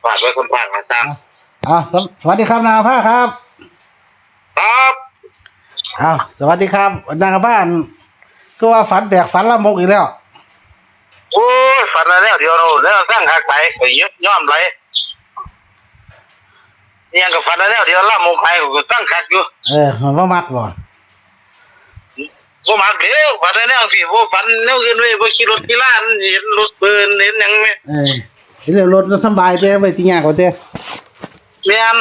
ຝາກໄວ້ຄົນພາກນະ ຕາມ. ເອົາ ເອົາ ສະ ສະຫວັດດີຄັບ ນາພາຄັບ. ຄັບ. ເອົາ ສະຫວັດດີຄັບ ນາພາ. ຄືວ່າຝັນແປກຝັນລາມົກອີກແລ້ວ. ໂອ້ຍ ຝັນແນວດຽວໂລດ ແນວສັງຄັກໄປ ຂ້ອຍຍອມໄຫຼ. ອີ່ຫຍັງກໍຝັນແນວດຽວ ລາມົກໄປ ຂ້ອຍກໍສັງຄັກຢູ່. ເອີ ມັນບໍ່ມັກບໍ່? ບໍ່ມັກເດ້ ຝັນແນວຈັ່ງຊີ້ ບໍ່ຝັນແນວອື່ນເວີຍ ບໍ່ຂີ່ລົດຂີ່ລາ ເຫັນລົດເບີນ ເຫັນຫຍັງແມ. ເອີ ເຫັນແລ້ວລົດມັນສຳບາຍເດ້ ໄປທີ່ຍາກກວ່າເດ້. ແມ່ນ.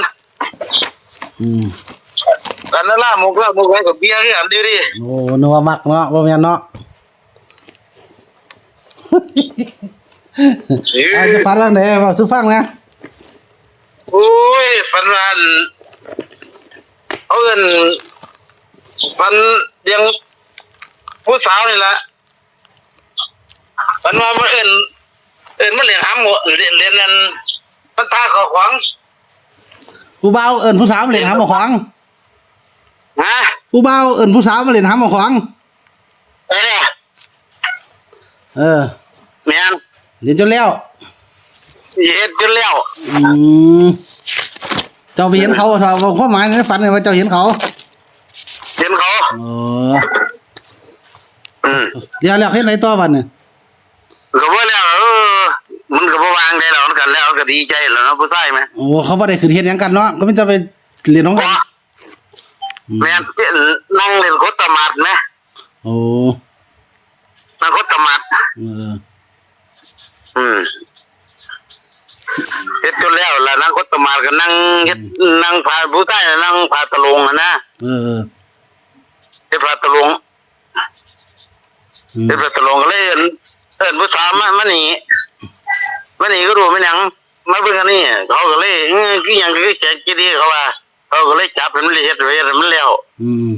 ອືມ ອັນນັ້ນລາມົກ ລາມົກໄປກໍເບຍຄືກັນເດ້. ໂອ້ ນຶກວ່າມັກເນາະ ບໍ່ແມ່ນເນາະ. ເອີ ເອົາ ຈະຝັນວ່າໃດ ເວົ້າສູ່ຟັງແດ່. ໂອ້ຍ ຝັນວ່າ ເຂົາເອີ້ນ ຝັນເລື່ອງຜູ້ສາວນີ້ລະ. ມັນວ່າມາເອີ້ນ ເອີ້ນມາຫຼິ້ນຫຳ ເລ່ນ ເລ່ນອັນ ມັນພາເຂົ້າຂອງ. ຜູ້ບ່າວເອີ້ນຜູ້ສາວມາຫຼິ້ນຫຳເອົາຂອງ. ຮະ? ຜູ້ບ່າວເອີ້ນຜູ້ສາວມາຫຼິ້ນຫຳເອົາຂອງ. ເອີ ເອີ ແມ່ນ. ເຮັດຈົນແລ້ວ ເຮັດຈົນແລ້ວ. ອືມ ເຈົ້າໄປເຫັນເຂົາ ຖ້າເວົ້າຄວາມໝາຍໃນຝັນນີ້ວ່າເຈົ້າເຫັນເຂົາ. ເຫັນເຂົາ. ອໍ ອືມ ແລ້ວ ແລ້ວເຮັດໃດຕໍ່ບັດນີ້? ກໍບໍ່ແລ້ວ ເອີ ມັນກໍບໍ່ວ່າຫຍັງໃດດອກ ມັນກໍແລ້ວ ມັນກໍດີໃຈແລ້ວເນາະ ຜູ້ຊາຍແໝ. ໂອ້ ເຂົາບໍ່ໄດ້ຂຶ້ນເຮັດຫຍັງກັນເນາະ ກໍມີແຕ່ໄປຫຼິ້ນຂອງກັນ. ອືມ ແມ່ນ ນັ່ງຫຼິ້ນຄົດຕະໝາດແໝ. ໂອ້ ນັ່ງຄົດຕະໝາດ. ເອີ ອືມ ເຮັດຈົນແລ້ວລະ ນັ່ງຄົດຕະໝາດກໍນັ່ງເຮັດ ອືມ ນັ່ງພາ ຜູ້ຊາຍນັ່ງພາຕະຫຼົງຫັ້ນນະ. ເອີ ເຮັດພາຕະຫຼົງ. ອືມ ເຮັດແບບຕະຫຼົງ ກໍເລີຍເອີ້ນ ເອີ້ນຜູ້ສາວມາ ມານີ້ ມານີ້ກໍຮູ້ແມ່ນຫຍັງ ມາເບິ່ງອັນນີ້. ເຂົາກໍເລີຍ ເອີ ຄືຫຍັງຄືແຂງກິດດີ ເຂົາວ່າ ເຂົາກໍເລີຍຈັບໃຫ້ມັນເຮັດ ເຮັດໃຫ້ມັນແລ້ວ. ອືມ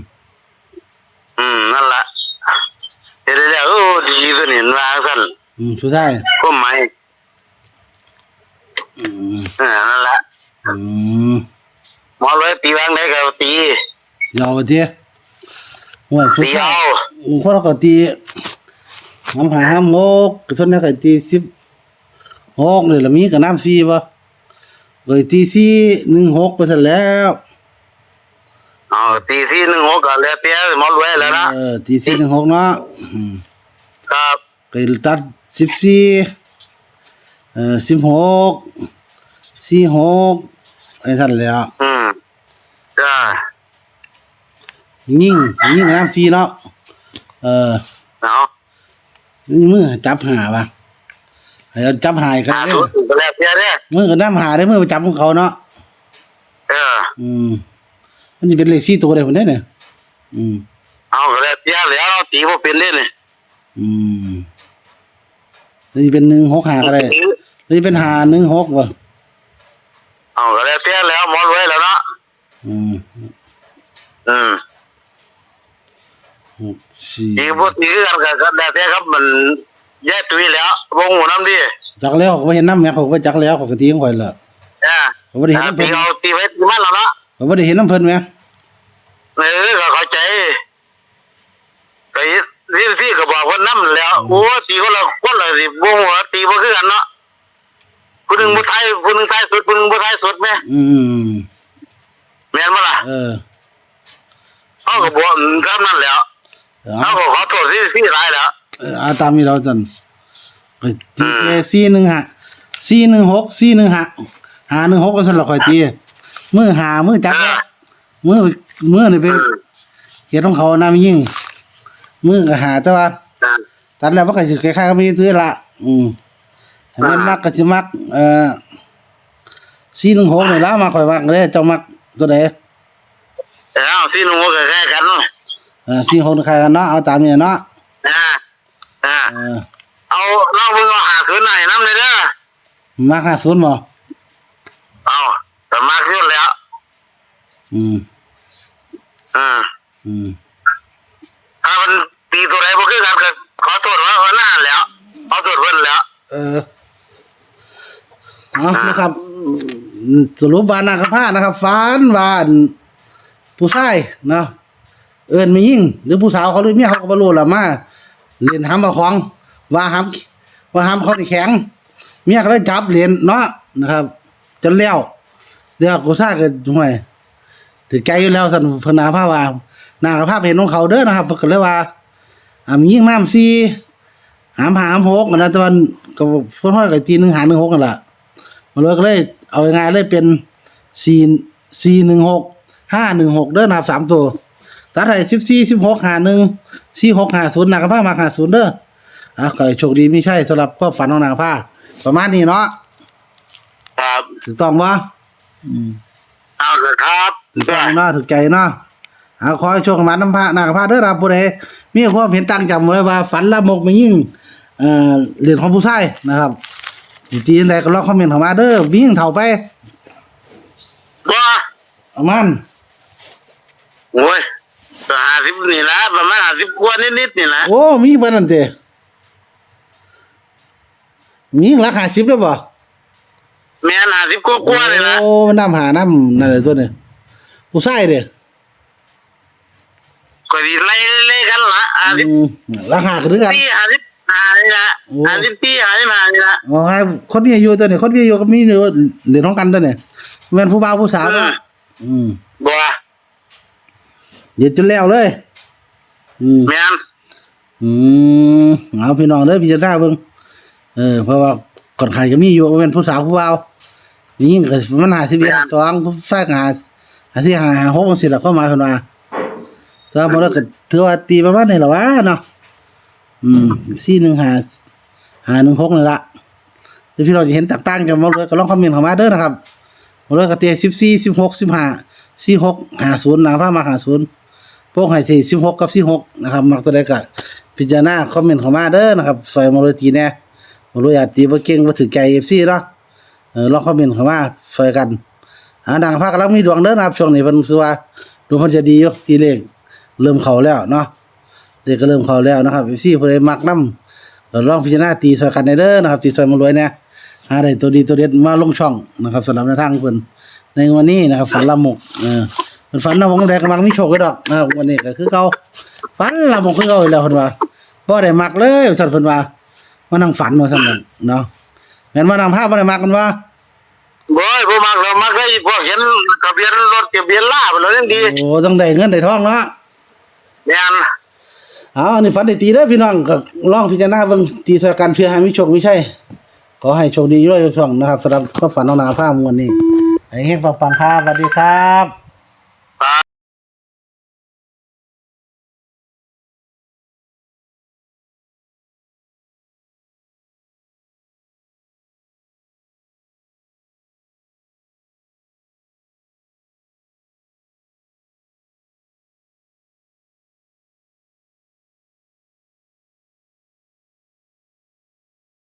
ອືມ ນັ້ນລະ ເຮັດໃຫ້ແລ້ວ. ໂອ້ ດີຕົວນີ້ ມັນວ່າຈັ່ງຊັ້ນ. ອືມ ສຸດທ້າຍ ຄວາມໝາຍ ອືມ ເອີ ນັ້ນລະ. ອືມ ໝໍລວຍຕີວ່າງໃດກໍຕີ ເອົາໄປຕິ. ໂອ້ຍ ຜູ້ຊາຍ ບາງຄົນເຂົາກໍຕີ ຫາມຫ້າ ຫາມຫົກ ສ່ວນໃຫຍ່ກໍຕີສິບຫົກນີ້ລະ ມີກະນຳສີ່ບໍ່? ກໍຕີສີ່ໜຶ່ງຫົກໄປຊັ້ນແລ້ວ. ເອົາ ຕີສີ່ໜຶ່ງຫົກກໍແລ້ວແຕ່ໝໍລວຍແລ້ວເນາະ. ເອີ ຕີສີ່ໜຶ່ງຫົກເນາະ. ອືມ ຄັບ. ໄປຕັດສິບສີ່ ເອີ ສິບຫົກ ສີ່ຫົກ ໄປຊັ້ນແຫຼະ. ອືມ ຈ້າ ຍິງ ຍິງນຳສີ່ເນາະ. ເອີ ເອົາ ມືຈັບຫ້າວ່າ ໃຫ້ຈັບຫ້າກໍໄດ້ ກໍແລ້ວແຕ່ເດ້. ມືກໍນຳຫ້າເດ້ ມືໄປຈັບຂອງເຂົາເນາະ. ເອີ ອືມ ມັນຊິເປັນເລກສີ່ໂຕໄດ້ພຸ້ນເດ້ນີ້. ອືມ ເອົາ ກໍແລ້ວແຕ່ແຫຼະ ເຮົາຕີບໍ່ເປັນເດ້ນີ້. ອືມ ຫຼືຊິເປັນໜຶ່ງຫົກຫ້າກໍໄດ້ ຫຼືຊິເປັນຫ້າໜຶ່ງຫົກບໍ່? ເອົາ ກໍແລ້ວແຕ່ແລ້ວ ໝໍລວຍແລ້ວເນາະ. ອືມ ອືມ ຫົກສີ່ ຕີບໍ່ຕີຄືກັນ ກໍ ກໍແລ້ວແຕ່ກັບມັນ ຍາຍຕຸ້ຍແລ້ວ ບໍ່ຮູ້ນຳເດ້. ຈັກແລ້ວ ຂ້ອຍບໍ່ເຫັນນຳແໝ ຂ້ອຍບໍ່ຈັກແລ້ວ ຂ້ອຍກໍຕີຂອງຂ້ອຍແຫຼະ. ຈ້າ ຂ້ອຍບໍ່ໄດ້ເຫັນນຳເພິ່ນ ເອົາ ຕີໄປຕີມັນແລ້ວເນາະ. ຂ້ອຍບໍ່ໄດ້ເຫັນນຳເພິ່ນແໝ. ເອີ ກໍເຂົ້າໃຈ. ໄປເຮັດ ເຮັດຈັ່ງຊີ້ກໍບອກເພິ່ນນຳແລ້ວ. ອືມ ໂອ້ຍ ຕີຄົນລະ ຄົນລະຊິບໍ່ຮູ້ວ່າຕີບໍ່ຄືກັນເນາະ. ຜູ້ໜຶ່ງ ອືມ ບໍ່ທ້າຍ ຜູ້ໜຶ່ງທ້າຍສຸດ ຜູ້ໜຶ່ງບໍ່ທ້າຍສຸດແໝ. ອືມ ແມ່ນບໍ່ລະ? ເອີ ເຮົາກໍບອກສ່ຳນັ້ນແຫຼະ. ເອີ ເຮົາກໍຂໍໂທດທີ່ ທີ່ຫຼາຍແຫຼະ. ເອີ ເອົາຕາມນີ້ແລ້ວຊັ້ນ ຂ້ອຍຕີແຕ່ ອືມ ສີ່ໜຶ່ງຫ້າ ສີ່ໜຶ່ງຫົກ ສີ່ໜຶ່ງຫ້າ ຫ້າໜຶ່ງຫົກ ວ່າຊັ້ນລະ ຂ້ອຍຕີ. ມືຫ້າ ມືຈັບ ເອີ ມື ມືນີ້ໄປ ເອີ ເຂດຂອງເຂົານະ ແມ່ຍິງ ມືກໍຫ້າ ແຕ່ວ່າ ອ່າ ຕັດແລ້ວມັນກໍຊິຄ້າຍໆກັບມີຕົວລະ. ອືມ ຖ້າແມ່ນ ອ່າ ມັກກໍຊິມັກ ເອີ ສີ່ໜຶ່ງຫົກນີ້ລະ ມັກ ຂ້ອຍມັກເດ້. ເຈົ້າມັກຕົວໃດ? ເອີ ສີ່ໜຶ່ງຫົກກໍຄ້າຍກັນ. ເອີ ສີ່ໜຶ່ງຫົກຄ້າຍກັນເນາະ. ເອົາຕາມນີ້ເນາະ. ອ່າ ອ່າ ເອີ ເອົາ ລອງເບິ່ງເອົາຫ້າສູນໃຫ້ນຳແດ່ເດີ. ມັກຫ້າສູນບໍ່? ເອົາ ກໍມັກຢູ່ແລ້ວ. ອືມ ເອີ ອືມ ຖ້າມັນຕີຕົວໃດບໍ່ຄືກັນກໍຂໍໂທດເພິ່ນນະແຫຼະ ຂໍໂທດເພິ່ນແຫຼະ. ເອີ ເອົາ ອ່າ ນະຄັບ ສະຫຼຸບວ່ານາງຄຳພານະຄັບ ຝັນວ່າ ອັນ ຜູ້ຊາຍເນາະ ເອີ້ນແມ່ຍິງ ຫຼືຜູ້ສາວເຂົາ ຫຼືເມຍເຂົາກໍບໍ່ຮູ້ລະ ມາຫຼິ້ນຫຳເອົາຂອງ ວ່າຫຳ ວ່າຫຳເຂົານີ້ແຂງ ເມຍກໍເລີຍຈັບຫຼິ້ນເນາະ ນະຄັບ. ຈົນແລ້ວ ແລ້ວຜູ້ຊາຍກໍ ຫ້ວຍ ຖືກໃຈຢູ່ແລ້ວ ຊັ້ນເພິ່ນນາພາວ່າ ນາກໍພາໄປເຫັນຂອງເຂົາເດີນະຄັບ ເພິ່ນກໍເລີຍວ່າ ອ່າ ມີຍິງນຳສີ່ ຫາມຫ້າ ຫາມຫົກຫັ້ນນະ ແຕ່ວ່າກໍ ຄົນເຮົາກໍຕີໜຶ່ງຫ້າ ໜຶ່ງຫົກຫັ້ນລະ ມັນເລີຍ ກໍເລີຍເອົາງ່າຍໆເລີຍເປັນ ສີ່ ສີ່ໜຶ່ງຫົກ ຫ້າໜຶ່ງຫົກເດີນະຄັບ ສາມໂຕ ຕັດໃຫ້ ສິບສີ່ ສິບຫົກ ຫ້າໜຶ່ງ ສີ່ຫົກ ຫ້າສູນ ນາກໍພາມັກ ຫ້າສູນເດີ ອ່າ ຂໍໃຫ້ໂຊກດີມີໄຊສຳລັບຄວາມຝັນຂອງນາກໍພາ ປະມານນີ້ເນາະ ຄັບ ຖືກຕ້ອງບໍ່? ອືມ ເອົາລະຄັບ ຖືກຕ້ອງເນາະ ຖືກໃຈເນາະ ເອົາ ຂໍໃຫ້ໂຊກໃຫ້ໝານນຳພະນາກພະເດີ ຖ້າຜູ້ໃດມີຄວາມເຫັນຕ່າງຈາກໝູ່ ວ່າຝັນລາມົກແມ່ຍິງ ເອີ ເຫຼັ້ນຂອງຜູ້ຊາຍນະຄັບ ຊິຕີຈັ່ງໃດກໍລອງຄອມເມັນເຂົ້າມາເດີ ມີຍິງເຖົ້າໄປ ບໍ່ ປະມານ ໂອ້ຍ ກໍຫ້າສິບນີ້ລະ ປະມານຫ້າສິບກວ່ານິດໆນີ້ລະ ໂອ້ ມີປານນັ້ນເຕ ມີຫຼັກຫ້າສິບແລ້ວບໍ່? ແມ່ນ ຫ້າສິບກວ່າໆນີ້ລະ ໂອ້ ມັນນຳຫານຳນັ້ນແຫຼະຕົວນີ້ ຜູ້ຊາຍເດ? ກໍຊິໄລ່ເລກັນລະ ອືມ ຫ້າສິບ ຫຼັກຫ້າກໍຄືກັນ ສີ່ ຫ້າສິບຫ້ານີ້ລະ ໂອ້ ຫ້າສິບສີ່ ຫ້າສິບຫ້ານີ້ລະ ເອົາໃຫ້ຄົນມີອາຍຸຕົວນີ້ ຄົນມີອາຍຸກໍມີຢູ່ເດນຂອງກັນຕົວນີ້ ແມ່ນຜູ້ບ່າວຜູ້ສາວເນາະ ເອີ ອືມ ບໍ່ ເຮັດຈົນແລ້ວເລີຍ ອືມ ແມ່ນ ອືມ ເອົາ ພີ່ນ້ອງເດີ ພິຈາລະນາເບິ່ງ ເອີ ເພາະວ່າຂ້ອນຂ້າງຈະມີຢູ່ ບໍ່ແມ່ນຜູ້ສາວຜູ້ບ່າວ ຍິງກໍປະມານຫ້າສິບເອັດ ຫ້າສິບສອງ ຜູ້ຊາຍກໍຫ້າສິບຫ້າ ຫ້າສິບຫົກຈັ່ງຊີ້ລະ ຄວາມໝາຍເພິ່ນວ່າ ແຕ່ວ່າໝົດແລ້ວກໍຖືວ່າຕີປະມານນີ້ລະຫວາເນາະ ອືມ ສີ່ໜຶ່ງຫ້າ ຫ້າໜຶ່ງຫົກນີ້ລະ ຫຼືພີ່ນ້ອງຈະເຫັນແຕກຕ່າງຈາກໝໍລວຍກໍລອງຄອມເມັນເຂົ້າມາເດີນະຄັບ ໝໍລວຍກໍເຕະ ສິບສີ່ ສິບຫົກ ສິບຫ້າ ສີ່ຫົກ ຫ້າສູນ ນາພາມັກ ຫ້າສູນ ໂປະໃຫ້ທີ່ ສິບຫົກ ກັບ ສີ່ຫົກ ນະຄັບ ມັກຕົວໃດກໍພິຈາລະນາຄອມເມັນເຂົ້າມາເດີນະຄັບ ຊ່ອຍໝໍລວຍຕີແດ່ ໝໍລວຍອາດຕີບໍ່ເກັ່ງ ບໍ່ຖືກໃຈເອັຟຊີເນາະ ເອີ ລອງຄອມເມັນເຂົ້າມາຊ່ອຍກັນ ອ່າ ນາກພາກຳລັງມີດວງເດີນະຄັບ ຊ່ວງນີ້ເພິ່ນຖືວ່າດວງເພິ່ນຈະດີຢູ່ ທີ່ເລກເລີ່ມເຂົ້າແລ້ວເນາະ ເລກກໍເລີ່ມເຂົ້າແລ້ວນະຄັບ ເອັຟຊີ ຜູ້ໃດມັກນຳກໍລອງພິຈາລະນາຕີຊ່ອຍກັນແດ່ເດີນະຄັບ ຕີຊ່ອຍໝໍລວຍແດ່ ຫາໄດ້ຕົວດີຕົວເດັດມາລົງຊ່ອງນະຄັບ ສຳລັບແນວທາງຂອງເພິ່ນໃນງວດນີ້ນະຄັບ ຝັນລາມົກ ເອີ ເພິ່ນຝັນລາມົກໃດກໍມັກມີໂຊກຢູ່ດອກນະຄັບ ງວດນີ້ກໍຄືເກົ່າ ຝັນລາມົກຄືເກົ່າອີກແລ້ວ ເພິ່ນວ່າ ບໍ່ໄດ້ມັກເລີຍ ວ່າຊັ້ນ ເພິ່ນວ່າ ມານັ່ງຝັນ ວ່າຊັ້ນເນາະ ແມ່ນບໍ່ ນາກພາ ບໍ່ໄດ້ມັກແມ່ນບໍ່? ໂອ້ຍ ບໍ່ມັກດອກ ມັກໄດ້ພວກເຫັນທະບຽນລົດ ທະບຽນລາພຸ້ນແລ້ວຍັງດີ ໂອ້ ຕ້ອງໄດ້ເງິນໄດ້ທອງເນາະ ແມ່ນ ເອົາ ອັນນີ້ຝັນໄດ້ຕີເດີພີ່ນ້ອງ ກໍລອງພິຈາລະນາເບິ່ງ ຕີຊ່ອຍກັນ ເພື່ອໃຫ້ມີໂຊກມີໄຊ ຂໍໃຫ້ໂຊກດີຢູ່ເລີຍທຸກຊ່ອງນະຄັບ ສຳລັບຄວາມຝັນຂອງນາກພາງວດນີ້ ໃຫ້ເຮັງປັງໆ ຄັບ ສະຫວັດດີຄັບ.